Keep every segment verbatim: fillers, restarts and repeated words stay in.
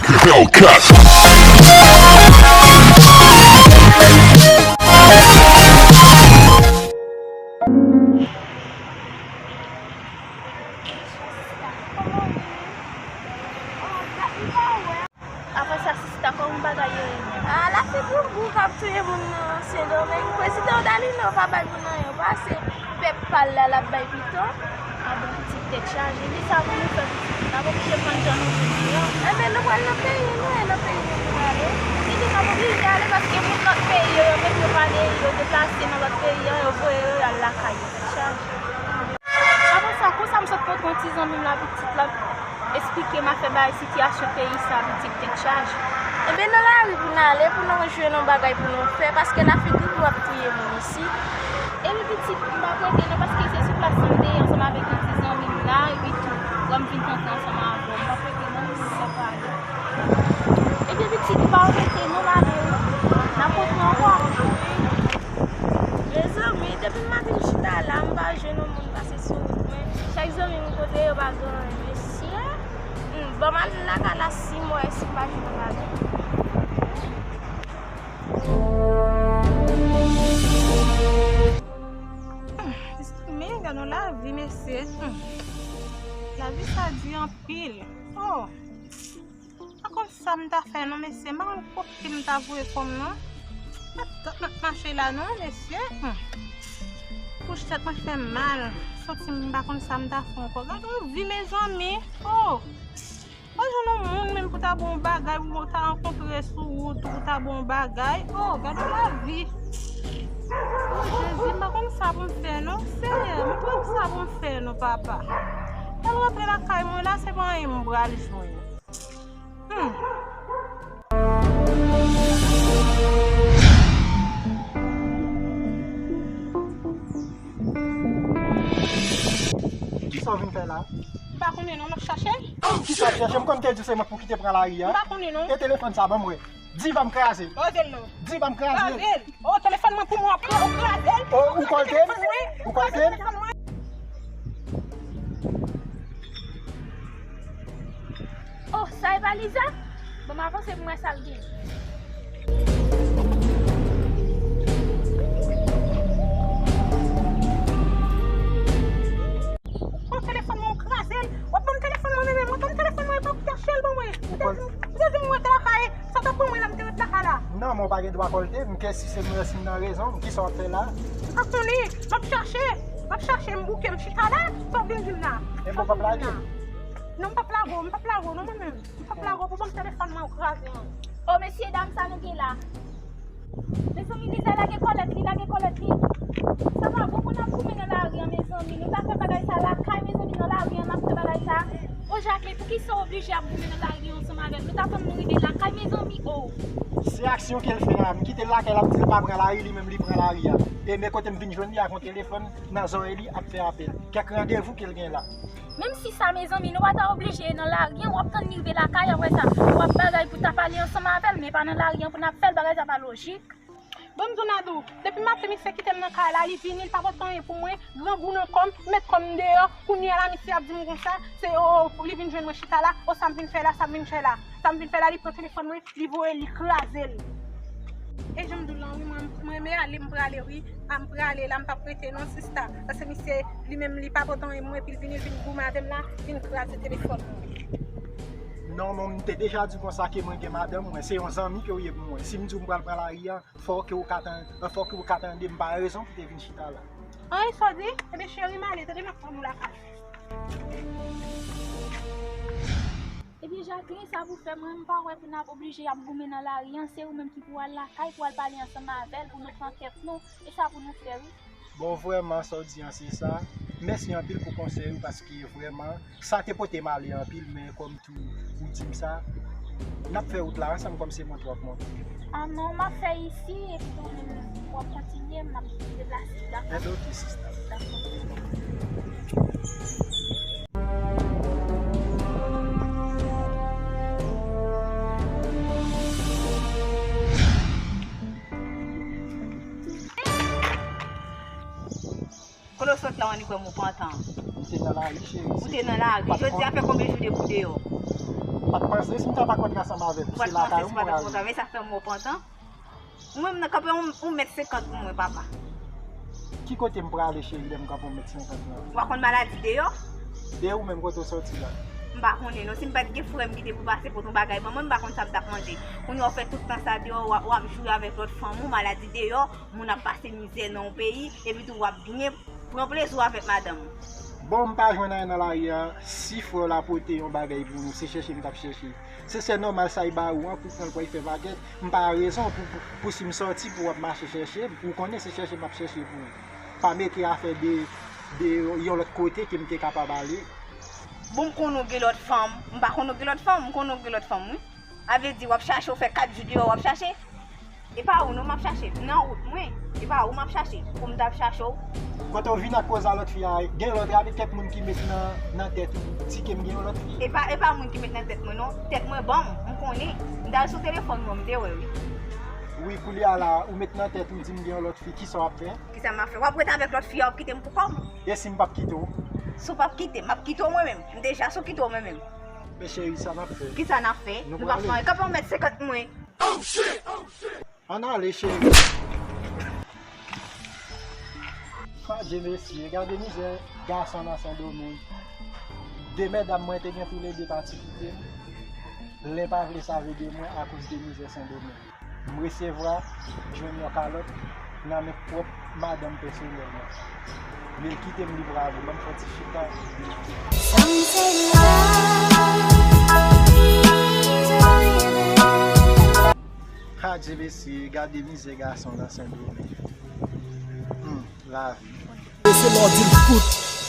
Hellcat. Apre sa, sista, kòman bagay yo ye menm? Ah, lafi boubou k ap touye moun nan Sendomeng. Prezidan Dalino pa bay moun anyen, pase pèp pa l la, l ap bay pito. Ah bon, pitit tèt chaje. Kisa pou nou fè, pitit? N ap oblije pran jan nou vin deyò. Enben, nou pral nan peyi nou, e nan peyi nou pou n ale. Pitit, n ap oblije ale paske moun lòt peyi yo, yo menm yo pa deyò, yo deplase nan lòt peyi an, yo voye yo al lakay yo. Tèt chaje. Apre sa, konsa m sot kontre yon ti zanmi m la, pitit la, esplike m afè bagay sitiyasyon peyi sa, pitit, tèt chaje. Enben, nan lari pou n ale, pou nou jwenn yon bagay pou nou fè, paske lafi gripou ap touye moun isi. Epi pitit, m p ap rete non, paske se sou plas sa m te ye ansanm avèk yon ti zanmi m la, epi tou, lè m vin kanpe ansanm avè w, m p ap rete non, m ap ale. Epi pitit, m p ap rete non, m ale wi. N ap kontre ankò. Mezanmi, depi maten m chita la, m pa jwenn yon moun pase sou wout mwen. Chak zanmi m kote yo pa gen anyen, mesye. Hmm, ban m al lakay la si m wè si m pa jwenn yon bagay. Hmm, mezanmi, gade yon lavi, mesye. Hmm. Lavi sa di anpil. Oh. M pa konn sa m ta fè non, mesye. M pa konn kot ki m ta voye kò m non. Pa t ap mache la non, mesye. Hmm. Kouch tèt mwen fè m mal. Santi m pa konn sa m ta fè ankò. Gade yon vi, mezanmi. Oh! Pa jwenn yon moun menm pou ta ba w yon bagay, pou ta rankontre sou wout ou pou ta ba w yon bagay. Oh, gade yon lavi. Oh, Jezi, m pa konn sa pou m fè non. Senyè, m pa konn sa pou m fè non, papa. Mwen rantre lakay mwen la, se pa anyen m pral jwenn. Hmm. Kisa w vin fè la? M pa konnen non, m ap chache. Kisa w ap chache? M konn te di w se mwen pou ki te pran lari a. M pa konnen non. E telefòn sa, ban m wè. Di ban m kraze l. Kraze l non. Di ban m kraze l. Kraze l. Oh, telefòn mwen pou mwen, w kraze l. Oh, ou kòlte m? Ou kòlte m? Oh, sa e valiz la? Ban m avanse pou m wè sa l gen. Ou pran telefòn mwen, ou kraze l. W ap ban m telefòn mwen, men mwen ban m telefòn mwen, epa ou te chache l ban mwen. Ou te di m, ou te di m mwen te lakay, sa w t ap ban mwen la, m te ret lakay la. Non, men w pa gen dwa kòlte m, ke si se mwen, si m nan rezon, kisa w ap fè la? M pa konnen, m ap chache, m ap chache, m bouke, m chita la, sa w vin di m la? Enben w p ap lage m? Non, m p ap lage w, m p ap lage w, non, mwen menm. M p ap lage w pou ban m telefòn mwen, ou kraze mwen. O, mesye dam sa nou gen la. Mezanmi, Liza lage kòlèt li, lage kòlèt li. Sa pa bon pou n ap goumen nan lari an, mezanmi. Nou ta fè bagay sa lakay, mezanmi, nan lari an, n ap fè bagay sa. O, Jacqueline, poukisa w oblije ap goumen nan lari an ansanm avè l? Nou ta tann nou rive lakay, mezanmi, o. Se aksyon ke l fè la. M kite l lakay, l ap di l pa pran lari, li menm li pran lari a. E men kote m vin jwenn li ak yon telefòn nan zòrèy li ap fè apèl. Kèk randevou ke l gen la. Menm si sa, mezanmi, nou pa ta oblije nan lari an, w ap tann li rive lakay, apre sa, w ap bagay pou ta pale ansanm avè l, men pa nan lari an pou n ap fè l, bagay sa pa lojik. Ban m di w, Nadou, depi maten misye kite m nan kay la, li vini, li pa pote anyen pou mwen, grangou nan kò m, m met kò m deyò, kounye a la misye ap di m konsa, se o, o, li vin jwenn mwen chita la, o sa m vin fè la, sa m vin fè la, sa m vin fè la, li pran telefòn mwen, li voye, li kraze l. E jan m di w lan wi, mwen, mwen renmen ale, m prale wi. A m prale la, m p ap rete non, sista. Paske misye, li menm, li pa pote anyen pou mwen, epi l vini, l vin goumen avè m la, vin kraze telefòn mwen. Non, mwen, m te deja di w konsa ke mwen gen madanm mwen, se yon zanmi ke w ye pou mwen. Si m di w m pral pran lari a, fò ke w ka tan-, fò ke w ka tande m pa rezon pou te vin chita la. Anyen sa w di? Ebyen, cheri, m ale, tande m ap tann ou lakay. Ebyen, Jacqueline, sa pou fè mwen, m pa wè pou n ap oblije ap goumen nan lari an, se ou menm ki pou al lakay, pou al pale ansanm avè l, pou nou pran kèt nou, e sa pou nou fè, wi. Bon, vrèman, sa w di an, se sa. Mèsi anpil pou konsèy ou, paske vrèman, sa te pote m ale anpil, men kòm tou ou di m sa, n ap fè wout la ansanm, kòm se monte w ap monte. A non, m ap fè isi, epi tou ou menm w ap kontinye, m ap deplase, dakò? Enben, oke, sista. Dakò. Kote w sot la, w annik wè m ou pantan? M te nan lari, cheri. Ou te nan lari? Jodi a fè konbyen jou depi w deyò? Pa t panse si m ta pa kontre ansanm avèk ou, se lakay ou m prale. Men sa fè m repantan. Ou menm nan kanpe yon, yon mèt senkant pou mwen, papa. Ki kote m prale, cheri, lè m kanpe yon mèt senkant la? Ou pa konn maladi deyò? E ou menm, kote w soti la? M pa konnen non. Si m pa t gen frè m ki te pou pase pote yon bagay ban mwen, m pa konn sa m t ap manje. Kounye a w fè tout tan sa deyò, w ap, w ap joure avèk lòt fanm ou, maladi deyò, moun ap pase mizè nan yon peyi, epi tou w ap byen pran plezi w avèk madanm ou. Bon, m pa jwenn anyen nan lari a. Si frè w la pote yon bagay pou nou, se chèche m t ap chèche. Se sè nòmal sa y ba ou an pou pran l pou y fè pakèt. M pa rezon pou, pou, pou si m sòti pou w ap mache chèche m. Ou konnen se chèche m ap chèche pou ou. Pa mete afè de, de yon lòt kote ke m te kapab ale. Bon, m konnen w gen lòt fanm. M pa konnen w gen lòt fanm. M konnen w gen lòt fanm, wi. A vle di, w ap chache, w fè kat jou deyò, w ap chache. E pa ou non m ap chache, m nan wout mwen. E pa ou m ap chache, pou m t ap chache w. Kote w vin ak koz a lòt fi a, gen lòt, a gen kèk moun ki met nan, nan tèt ou, ti ke m gen yon lòt fi. E pa, e pa moun ki met nan tèt mwen non, tèt mwen ban m, m konnen. M t al sou telefòn mwen, m te wè wi. Wi, koulye a la, ou met nan tèt ou di m gen yon lòt fi, kisa w ap fè? Kisa m ap fè? W ap ret avèk lòt fi a, w ap kite m pou kò m? E si m p ap kite w? Si w p ap kite m, m ap kite w mwen menm. M deja sou kite w mwen menm. Men cheri, sa n ap fè? Kisa n ap fè? Nou p ap fè anyen. Kanpe yon mèt senkant mwen. Ann ale, cheri. Adye mesye, gade mizè gason nan Sendomeng. De medam mwen te gen toulede pati kite m. Len pa vle save de mwen akoz de mizè Sendomeng. M resevwa, jwenn yon kalòt nan men pwòp madanm pèsonèl mwen. Men l kite m li bravo, ban m fè yon ti chita. Adye mesye, gade mizè gason nan Sendomeng. Hmm, lavi. E se lè w di l fout,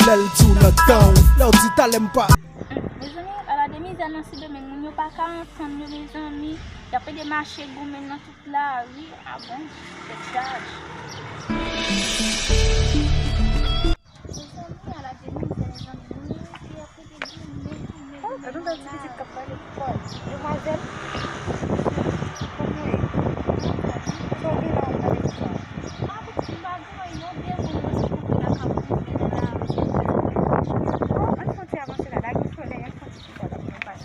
lè l di w nan tan w, lè w di talè m pa. Hmm, mezanmi, ala de mizè nan Sendomeng, moun yo pa ka antann yo, mezanmi. Y ap ede mache goumen nan tout lari, a bon, tèt chaje. Mezanmi, ala de mizè, mezanmi. Moun yo rete ap ede goumen, goumen, goumen nan lari. Oh, gade yon bèl ti pitit k ap pale pou kò l. Demwazèl, kòman w ye? Sa w gen la w ap pale konsa? A, pitit, m pa gen anyen non, de moun yo sot kontre la k ap goumen nan lari. Oh, ann fè yon ti avanse la, la gen solèy, ann fè yon ti chita la pou nou pale.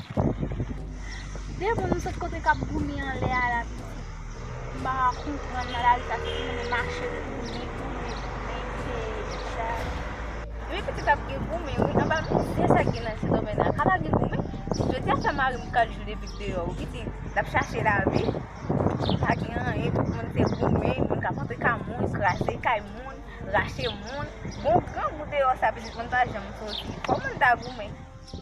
De moun m sot kote k ap goumen anlè a la, pitit. M pa ka konprann nan lari sa, se pou moun mache goumen, goumen, goumen, se sa. Wi, pitit, ap gen goumen, wi. Anba mizè sa k gen nan Sendomeng la, ka pa gen goumen? Jodi a fè mari m kat jou depi l deyò, wi, pitit. L ap chache lavi. Pa gen anyen, tout moun se goumen, moun k ap antre kay moun, kraze kay moun, rache moun. Gon grangou deyò sa, pitit, moun pa janm soti. Fò moun ta goumen.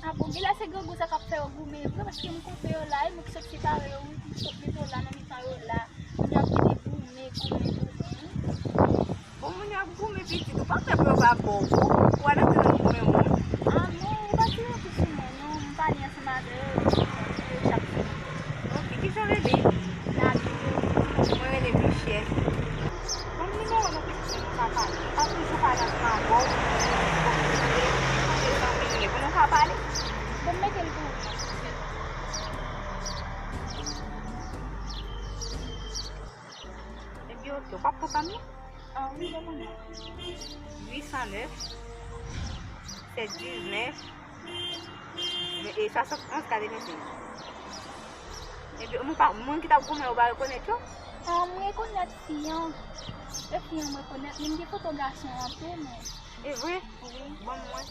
A bon, genlè se grangou sa k ap fè yo goumen vre, paske m kontre yo la, e mwen ki sot separe yo, wi, ki sot mete yo la nan mitan yo la. Moun yo ap kite goumen, goumen, goumen. Bon, moun yo ap goumen pitit, ou pa fè pou yo pa ba w kou, pou w al antre nan goumen moun. A non, ou pa tire kou sou mwen, non, m pale ansanm avè yo, yo chak semèn. Ok, kijan w rele? Nabil. Mwen rele Michel. Ban m nimewo w non, pitit, pou nou ka pale. M pa toujou pale ansanm avè w. Bon, m rele, m rele zanmi m ye pou nou ka pale. Bon, m mete l pou ou non, Michel. Ebyen, ok, w p ap kontan m non? Ah, wi, ban mwen non. Uit san nèf, sèt diznèf, e swasannonz katrevennsèz. Ebyen, moun pa, moun ki t ap goumen yo pa rekonèt yo? Ah, m rekonèt fi an. E fi an m rekonèt, men m gen foto gason an tou, men. E vre? Wi. Ban m wè.